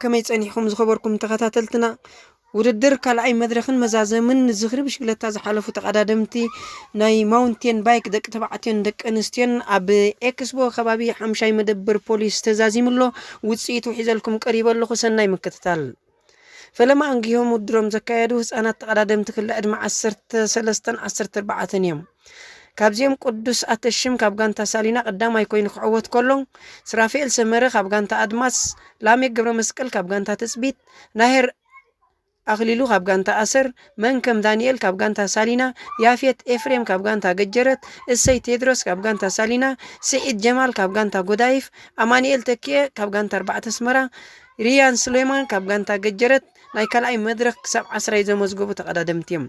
ከመይ ጸኒሕኩም ዝኸበርኩም ተኸታተልትና? ውድድር ካልኣይ መድረኽን መዛዘምን ንዝኽሪ ብሽግለታ ዝሓለፉ ተቐዳደምቲ ናይ ማውንቴን ባይክ ደቂ ተባዕትዮን ደቂ ኣንስትዮን ኣብ ኤክስቦ ከባቢ ሓምሻይ መደብር ፖሊስ ተዛዚሙ ኣሎ። ውጽኢቱ ሒዘልኩም ቀሪበ ኣለኹ። ሰናይ ምክትታል። ፈለማ ኣንጊሆም ውድድሮም ዘካየዱ ህፃናት ተቐዳደምቲ ክሊ ዕድመ ዓሰርተ ሰለስተን ዓሰርተ ኣርባዕተን እዮም። ካብዚኦም ቅዱስ ኣተሽም ካብ ጋንታ ሳሊና ቀዳማይ ኮይኑ ክዕወት ከሎ፣ ስራፌል ሰመረ ካብ ጋንታ ኣድማስ፣ ላሜክ ገብረ መስቀል ካብ ጋንታ ትጽቢት፣ ናሄር ኣኽሊሉ ካብ ጋንታ ኣሰር፣ መንከም ዳንኤል ካብ ጋንታ ሳሊና፣ ያፌት ኤፍሬም ካብ ጋንታ ገጀረት፣ እሰይ ቴድሮስ ካብ ጋንታ ሳሊና፣ ስዒድ ጀማል ካብ ጋንታ ጎዳይፍ፣ ኣማኑኤል ተኪኤ ካብ ጋንታ ኣርባዕተ ኣስመራ፣ ሪያን ሱሌማን ካብ ጋንታ ገጀረት ናይ ካልኣይ መድረኽ ክሳብ ዓስራ ዘመዝገቡ ተቐዳደምቲ እዮም።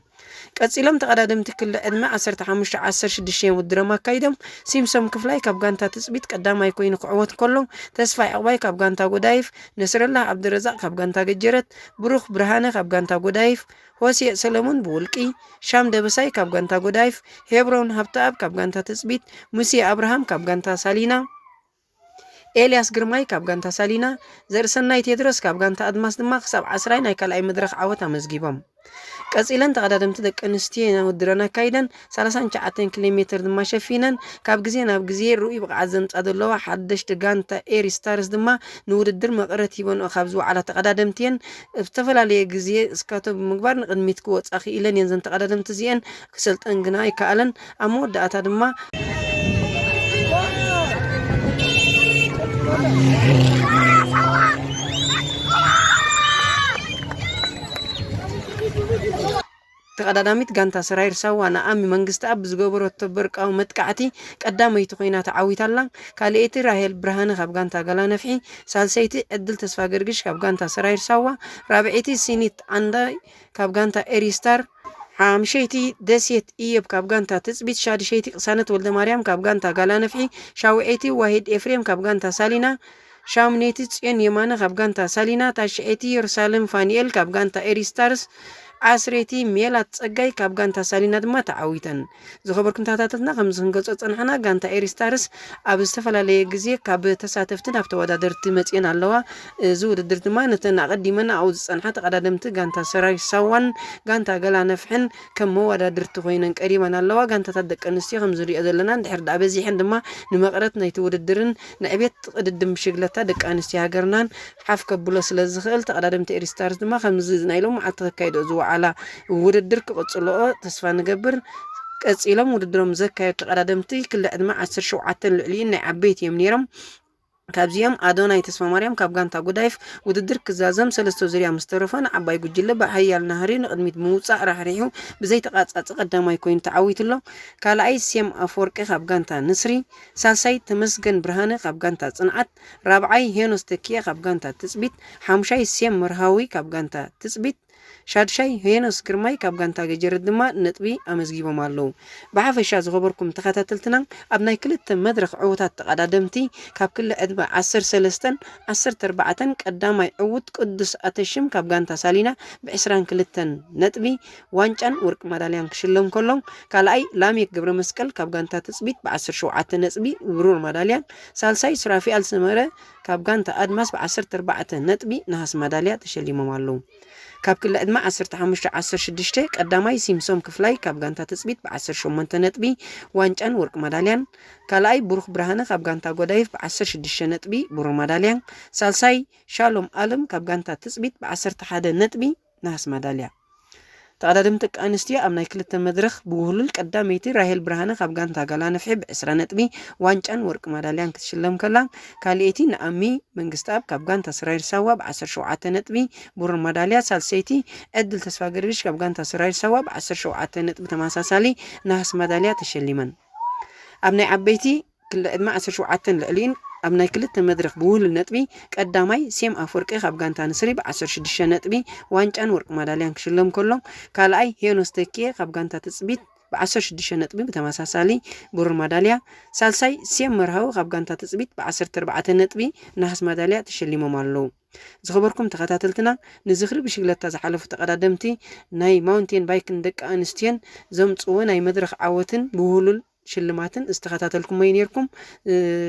ቀጺሎም ተቐዳደምቲ ክሊ ዕድመ ዓሰርተ ሓሙሽተ ዓሰርተ ሽዱሽተ እዮም ውድድሮም ኣካይዶም። ሲምሶም ክፍላይ ካብ ጋንታ ትጽቢት ቀዳማይ ኮይኑ ክዕወት ከሎ፣ ተስፋይ ዕቑባይ ካብ ጋንታ ጎዳይፍ፣ ነስረላህ ዓብድረዛቕ ካብ ጋንታ ገጀረት፣ ብሩኽ ብርሃነ ካብ ጋንታ ጎዳይፍ፣ ሆሴእ ሰለሙን ብውልቂ፣ ሻም ደበሳይ ካብ ጋንታ ጎዳይፍ፣ ሄብሮን ሃብተኣብ ካብ ጋንታ ትጽቢት፣ ሙሴ ኣብርሃም ካብ ጋንታ ሳሊና፣ ኤልያስ ግርማይ ካብ ጋንታ ሳሊና፣ ዘርእሰናይ ቴድሮስ ካብ ጋንታ ኣድማስ ድማ ክሳብ ዓስራይ ናይ ካልኣይ መድረኽ ዓወት ኣመዝጊቦም። ቀጺለን ተቐዳደምቲ ደቂ ኣንስትዮ እየን ውድድረን ኣካይደን፣ ሰላሳን ትሽዓተን ኪሎ ሜትር ድማ ሸፊነን። ካብ ግዜ ናብ ግዜ ርኡይ ብቕዓት ዘምጻ ዘለዋ ሓደሽቲ ጋንታ ኤሪ ስታርስ ድማ ንውድድር መቐረት ሂበንኦ ካብ ዝወዓላ ተቐዳደምቲ እየን። ኣብ ዝተፈላለየ ግዜ እስካቶ ብምግባር ንቕድሚት ክወጻ ክኢለን እየን። ዘን ተቐዳደምቲ እዚአን ክሰልጠን ግና ኣይከኣለን። ኣብ መወዳእታ ድማ ተቐዳዳሚት ጋንታ ሰራይር ሳዋ ንኣሚ መንግስትኣብ ብዝገበረቶ በርቃዊ መጥቃዕቲ ቀዳመይቲ ኮይና ተዓዊታ ኣላ። ካልኣይቲ ራሄል ብርሃነ ካብ ጋንታ ገላ ነፍሒ፣ ሳልሰይቲ ዕድል ተስፋ ገርግሽ ካብ ጋንታ ሰራይር ሳዋ፣ ራብዐይቲ ሲኒት ዓንዳይ ካብ ጋንታ ኤሪስታር፣ ሓምሸይቲ ደሴት ኢዮብ ካብ ጋንታ ትጽቢት፣ ሻድሸይቲ ቅሳነት ወልደማርያም ካብ ጋንታ ጋላ ነፍሒ፣ ሻውዐይቲ ዋሂድ ኤፍሬም ካብ ጋንታ ሳሊና፣ ሻምነይቲ ጽዮን የማነ ካብ ጋንታ ሳሊና፣ ታሽዐይቲ የሩሳሌም ፋኒኤል ካብ ጋንታ ኤሪስታርስ፣ ዓስረይቲ ሜላት ጸጋይ ካብ ጋንታ ሳሊና ድማ ተዓዊተን። ዝኸበርኩም ተኸታተልና፣ ከምዚ ክንገልጾ ዝጸናሕና፣ ጋንታ ኤሪስታርስ ኣብ ዝተፈላለየ ግዜ ካብ ተሳተፍቲ ናብ ተወዳደርቲ መጽየን ኣለዋ። እዚ ውድድር ድማ ነተን ኣቐዲመን ኣብኡ ዝጸንሓ ተቐዳደምቲ ጋንታ ሰራዊት ሳዋን ጋንታ ገላ ነፍሕን ከም መወዳድርቲ ኮይነን ቀሪበን ኣለዋ። ጋንታታት ደቂ ኣንስትዮ ከም ዝሪኦ ዘለና፣ እንድሕር ደኣ በዚሐን ድማ ንመቐረት ናይቲ ውድድርን ንዕቤት ቅድድም ብሽግለታ ደቂ ኣንስትዮ ሃገርናን ሓፍ ከብሎ ስለ ዝኽእል፣ ተቐዳደምቲ ኤሪስታርስ ድማ ከምዚ ናይ ሎም መዓልቲ ክካየዶ ዝወዓላ ውድድር ክቕጽልኦ ተስፋ ንገብር። ቀጺሎም ውድድሮም ዘካየዱ ተቐዳደምቲ ክሊ ዕድመ ዓሰርተ ሸውዓተን ልዕሊኡን ናይ ዓበይቲ እዮም ነይሮም። ካብዚኦም ኣዶናይ ተስፋማርያም ካብ ጋንታ ጉዳይፍ ውድድር ክዛዘም ሰለስተ ዙርያ ምስ ተረፎ፣ ንዓባይ ጉጅለ ብሓያል ናህሪ ንቕድሚት ብምውጻእ ራሕሪሑ ብዘይተቓጻጺ ቀዳማይ ኮይኑ ተዓዊቱ ኣሎ። ካልኣይ ሴም ኣፈወርቂ ካብ ጋንታ ንስሪ፣ ሳልሳይ ተመስገን ብርሃነ ካብ ጋንታ ጽንዓት፣ ራብዓይ ሄኖስ ተኪኤ ካብ ጋንታ ትጽቢት፣ ሓምሻይ ሴም መርሃዊ ካብ ጋንታ ትጽቢት፣ ሻድሻይ ሄኖስ ግርማይ ካብ ጋንታ ገጀረት ድማ ነጥቢ ኣመዝጊቦም ኣለዉ። ብሓፈሻ ዝኸበርኩም ተኸታተልትና፣ ኣብ ናይ ክልተ መድረኽ ዕዉታት ተቐዳደምቲ፣ ካብ ክሊ ዕድመ ዓሰርተ ሰለስተን ዓሰርተ ኣርባዕተን ቀዳማይ ዕዉት ቅዱስ ኣተሽም ካብ ጋንታ ሳሊና ብዕስራን ክልተን ነጥቢ ዋንጫን ወርቂ ማዳልያን ክሽለም ከሎ፣ ካልኣይ ላሜክ ገብረ መስቀል ካብ ጋንታ ትጽቢት ብዓሰርተ ሸውዓተ ነጥቢ ብሩር ማዳልያን፣ ሳልሳይ ሱራፊኤል ሰመረ ካብ ጋንታ ኣድማስ ብዓሰርተ ኣርባዕተ ነጥቢ ነሃስ ማዳልያ ተሸሊሞም ኣለዉ። ካብ ክሊ ዕድመ ዓሰርተ ሓሙሽተ ዓሰርተ ሽዱሽተ ቀዳማይ ሲምሶም ክፍላይ ካብ ጋንታ ትጽቢት ብዓሰርተ ሸሞንተ ነጥቢ ዋንጫን ወርቂ ማዳልያን፣ ካልኣይ ብሩኽ ብርሃነ ካብ ጋንታ ጎዳይፍ ብዓሰርተ ሽዱሽተ ነጥቢ ብሩር ማዳልያን፣ ሳልሳይ ሻሎም ኣለም ካብ ጋንታ ትጽቢት ብዓሰርተ ሓደ ነጥቢ ነሃስ ማዳልያ። ተቐዳደምቲ ደቂ ኣንስትዮ ኣብ ናይ ክልተ መድረኽ ብውህሉል ቀዳመይቲ ራሄል ብርሃነ ካብ ጋንታ ጋላ ነፍሒ ብዕስራ ነጥቢ ዋንጫን ወርቂ ማዳልያን ክትሽለም ከላ፣ ካልኣይቲ ንኣሚ መንግስትኣብ ካብ ጋንታ ስራይር ሳዋ ብዓሰርተ ሸውዓተ ነጥቢ ብሩር ማዳልያ፣ ሳልሰይቲ ዕድል ተስፋ ገርግሽ ካብ ጋንታ ስራይር ሳዋ ብዓሰርተ ሸውዓተ ነጥቢ ተመሳሳሊ ነሃስ ማዳልያ ተሸሊመን። ኣብ ናይ ዓበይቲ ክሊ ዕድመ ዓሰርተ ሸውዓተን ልዕሊኡን ኣብ ናይ ክልተ መድረኽ ብውህሉል ነጥቢ ቀዳማይ ሴም ኣፈወርቂ ካብ ጋንታ ንስሪ ብዓሰርተ ሽዱሽተ ነጥቢ ዋንጫን ወርቂ ማዳልያን ክሽለም ከሎ፣ ካልኣይ ሄኖስ ተኪኤ ካብ ጋንታ ትጽቢት ብዓሰርተ ሽዱሽተ ነጥቢ ብተመሳሳሊ ብሩር ማዳልያ፣ ሳልሳይ ሴም መርሃዊ ካብ ጋንታ ትጽቢት ብዓሰርተ ኣርባዕተ ነጥቢ ነሃስ ማዳልያ ተሸሊሞም ኣለዉ። ዝኸበርኩም ተኸታተልትና፣ ንዝኽሪ ብሽግለታ ዝሓለፉ ተቐዳደምቲ ናይ ማውንቴን ባይክን ደቂ ኣንስትዮን ዘምጽዎ ናይ መድረኽ ዓወትን ብውህሉል ሽልማትን ዝተኸታተልኩሞ እዩ ነይርኩም።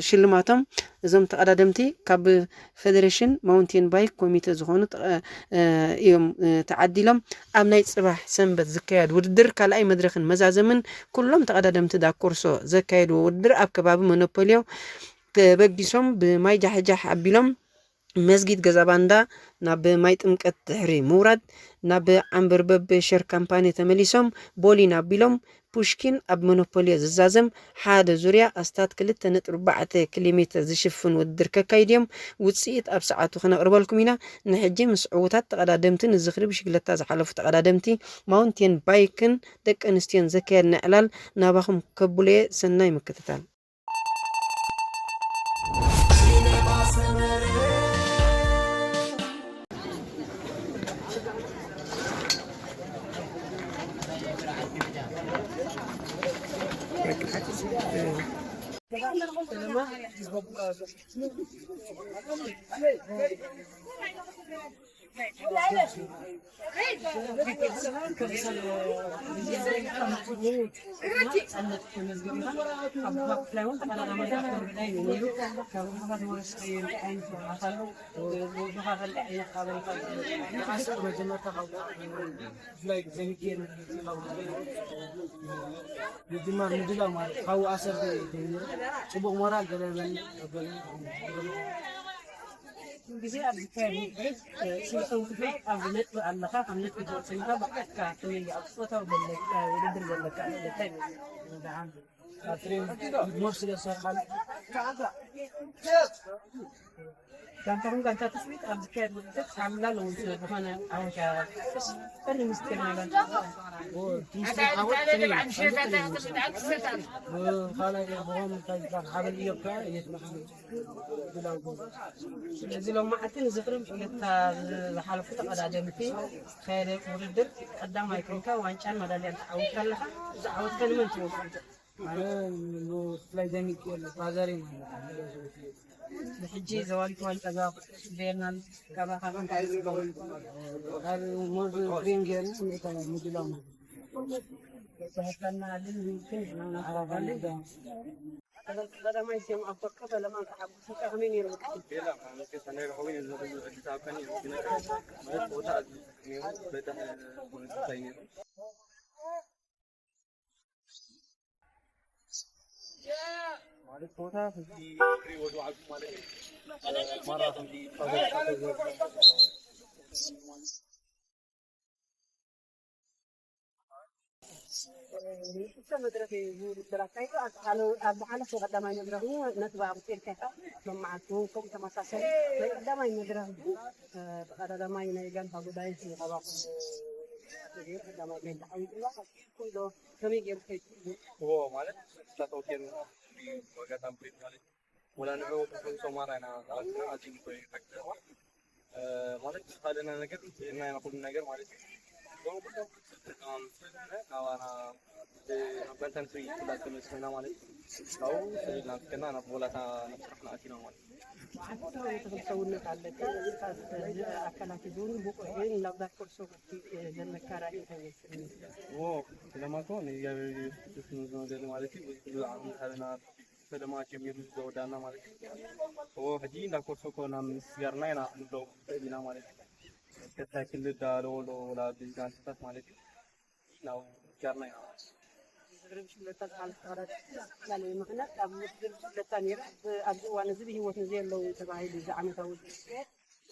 ሽልማቶም እዞም ተቐዳደምቲ ካብ ፌደሬሽን ማውንቴን ባይክ ኮሚቴ ዝኾኑ እዮም ተዓዲሎም። ኣብ ናይ ፅባሕ ሰንበት ዝካየድ ውድድር ካልኣይ መድረኽን መዛዘምን ኩሎም ተቐዳደምቲ ዳኮርሶ ዘካየድዎ ውድድር ኣብ ከባቢ ሞኖፖልዮ ተበጊሶም ብማይ ጃሕጃሕ ኣቢሎም መስጊድ ገዛ ባንዳ ናብ ማይ ጥምቀት ድሕሪ ምውራድ ናብ ዓንበርበብ ሸር ካምፓኒ ተመሊሶም ቦሊን ኣቢሎም ፑሽኪን ኣብ ሞኖፖልዮ ዝዛዘም ሓደ ዙርያ ኣስታት ክልተ ነጥቢ ኣርባዕተ ኪሎ ሜትር ዝሽፍን ውድድር ከካይድ እዮም። ውፅኢት ኣብ ሰዓቱ ክነቕርበልኩም ኢና። ንሕጂ ምስ ዕዉታት ተቐዳደምቲ ንዝኽሪ ብሽግለታ ዝሓለፉ ተቐዳደምቲ ማውንቴን ባይክን ደቂ ኣንስትዮን ዘካየድና ዕላል ናባኹም ከብሎ እየ። ሰናይ ምክትታል። ምጅማር ምድላው ማለት ካብኡ ኣሰርተ ጀሚሩ ጽቡቕ ሞራል ገለ በል። ግዜ ኣብ ዝካየድ ውድድር ሽንቶም ክፍል ኣብ ነጥቢ ኣለኻ፣ ካብ ነጥቢ ትወፅእልካ ብዓትካ ከመይ ኣብ ፆታዊ ዘለካ ውድድር ዘለካ እንታይ ይመስል? ደሓን ኣብ ትሬኒንግ ሞር ስለ ዝሰርሓሉ ጋንታኹም ጋንታ ትስቢት ኣብ ዝካየድ ውድድር ሓምላ ለውጢ ዝኾነ ዓወት እያ። ቀኒ ምስትር ማለት ትንሽ ዓወት ካልኣይ ብኾም እንታይ ዝበሃል ሓበን እዮካ የስማዕ። ስለዚ ሎም መዓልቲ ንዝኽሪ ብሽግለታ ዝሓለፉ ተቐዳደምቲ ዝካየደ ውድድር ቀዳማይ ኮንካ ዋንጫን መዳልያን ተዓዊትካ ኣለኻ። እዚ ዓወትካ ንመን ትወስዶ? ኣነ ብፍላይ ደሚቅ ፋዘሪ ማለት ነው። ብሕጂ ዘዋሊት ዋንጫ ዛ ቬርናል ካባኻ እንታይ ዝኸውን? ኣብ ሞዝ ክሬም ጌርና ምድላው ማለት ነው። ተህፈና ግን ግን ቀዳማይ ሲም ኣብ ፈቀ ፈለማ ተሓጉስካ ከመይ ነይሩ? ቤላ ማለት ከሰናይ ረኸቡኝ ዝብል ዕድል ታውቀኒ ዝነካ ማለት ቦታ ነይሩ በታ ፖለቲካይ ነይሩ ማለት ቦታ እዚ ሪወዱ ዓዱ ማለት ማራ ከምዚ ክልተ መድረኽ እዩ ዝውድድር ኣካይዱ። ኣብ ዝሓለ-፣ ኣብ ዝሓለፈ ቀዳማይ መድረኽ እውን ነጥቢ ኣቑፂርካ ኢኻ። ሎም መዓልቲ እውን ከምኡ ተመሳሰሊ። ናይ ቀዳማይ መድረኽ ግን፣ እ፣ ተቐዳዳማይ ናይ ጋንታ ጉዳይ ንኻባኹም ቀዳማይ ጋንታ ዓዊትዋ። ኩሎ ከመይ ገይሩ ከይዱ? እዎ፣ ማለት፣ ተፈታተውቲ እዮም። ኣጋጣሚ ማለት ወላ ንዑ ክፍል ሶማራ ኢና ተኣኪብና ኣዚሙ ኮይኑ ይሓግዘና። እ፣ ማለት ዝኻለና ነገር ኢና ኢና ኩሉ ነገር ማለት እዩ። ዞም ኩሎም ናባና፣ እ፣ ኣብ ጋንታ ንስሪ ፍላጥ ተመሊስና ማለት እዩ። ካብኡ ስሪልና ትከና ናብ ቦላታ ናብ ስራሕና ኣቲና ማለት እዩ። መዓልቲ ሰውነት ኣለካ፣ እዚ ካብ ኣካላት እውን ብቑዕ እዩ፣ ናብ ዳክተር ሰውነት ዘለካ ራእይ እንታይ ይመስል? እዎ፣ ስለማኮ ንእግዚኣብሔር ኢየሱስ ክርስቶስ ንዝመደሊ ማለት እዩ። ብዙሕ ዓቕሚ ዝሃበና ፈለማ ጀሚሩ ዝወዳና ማለት እዩ። እዎ፣ ሕጂ እንዳ ኮርሶ እኮ ናብ ምስጋርና ኢና ክንብሎ ንኽእል ኢና ማለት እዩ። ከታይ ክልዳለወሎ ወላ ብጋንስታት ማለት እዩ። ናብ ምስጋርና ኢና ማለት እዩ። ዝግርም ሽለታ ዝሓለፍ ተዋዳደርቲ ዝተፈላለዩ ምኽንያት ኣብ ውድድር ሽለታ ነይሩ። ኣብዚ እዋን እዚ ብህይወት ንዘየለዉ ተባሂሉ እዚ ዓመታዊ ውድድር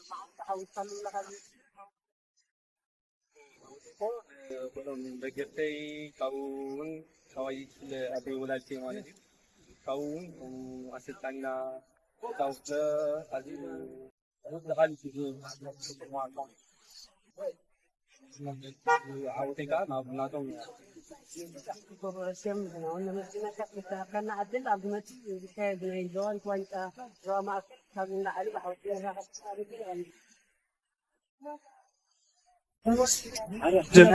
መዓልቲ ተዓዊትካሉ ኣለኻ? ኩሎም ደገፍተይ ካብኡ እውን ካባይ ስለ ኣደይ ወላዲተይ ማለት እዩ። ካብኡ እውን ኣሰልጣኒና ካብኡ ኣዝዩ ዝሓልፍ እዩ። ዓወተይ ከዓ ናብ ናቶም እዩ። ከና ዕድል ኣብ ዝመፅእ ዝካየድ ናይ ዞባን ዋንጫ ዞባ ማእከል ካብ ንላዕሊ ብዓወት ይረጋገፅ።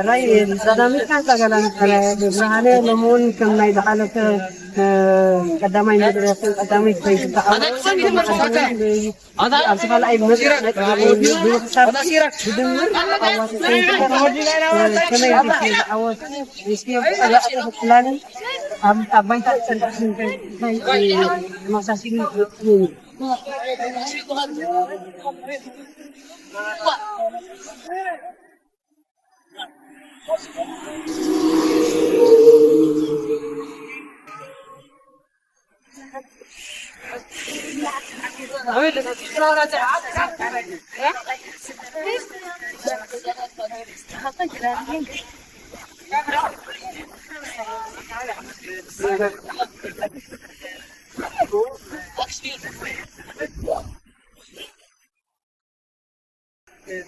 ራይ ሰላምታ ጸገላን ብርሃነ ሎሙን ከም ናይ ዝሓለፈ ቀዳማይ መድረኽ ቀዳማይ ኮይቱ ተዓወተ። ኣብዚ ካልኣይ መድረኽ ነጥቢ ብምኽሳብ ብድምር ዓወት ኮይቱ ከመይ ርኢቶ ዝዓወት እስኪ ፕላንን ኣብ ኣብ ባይታ ዝጸንሐ ናይ ተመሳሲሉ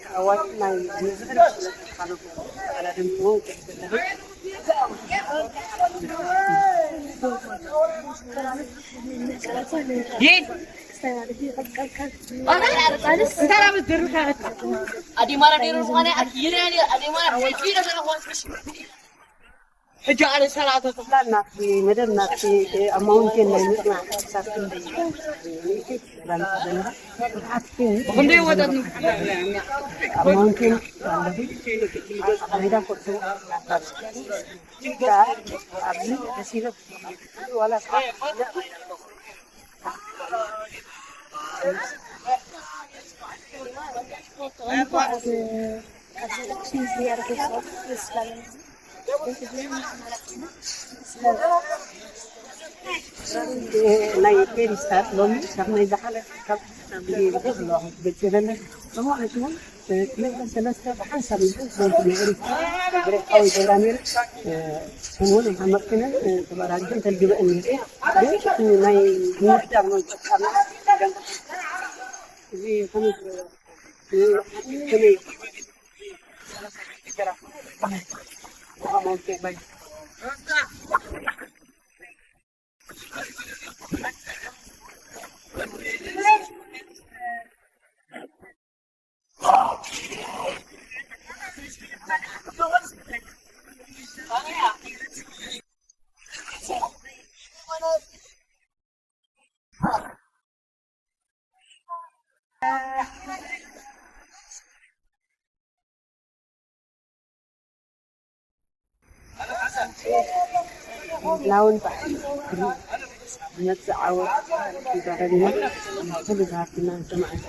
ተዓዋቲ ናይ ንዝኽሪ ተቓለቡ ተቓላደምትዎ ኣዲማራ ደሩ ዝኾነ ኣኪይረ ኣዲማራ ሕጂ ኣነ ሰላም ተኽላ ናትኪ መደብ ናትኪ ኣብ ማውንቴን ናይ ምጽናዕ ክሳብ ክንደይ ይእቲ ዘላ ብሓትኪ ክንደይ ወጠት ኣማውንቴን ኣለኹ ሜዳ ኮርቱ ኣብዚ ደሲበ ዋላ ናይ ፌሪስታት ሎሚ ካብ ናይ ዝሓለፈ ካብ ዝገጽ ዘለኒ ማለት እውን ክልተ ሰለስተ ብሓንሳብ ይኹን ክኾንኩ ነይሩ። ብሬካዊ ገብራ ነይሩ። ከምኡውን ኣይሓመቕክንን ተበራሪኹን ተልግበእን ነይሩ። ግን ናይ ምምሕዳር መንቀጥቀና እዚ ከመይ ከመይ ላውን ባሕሪ ዝመጽእ ዓወት ይዛረብና ኩሉ ዝሃብትና ሰማዕና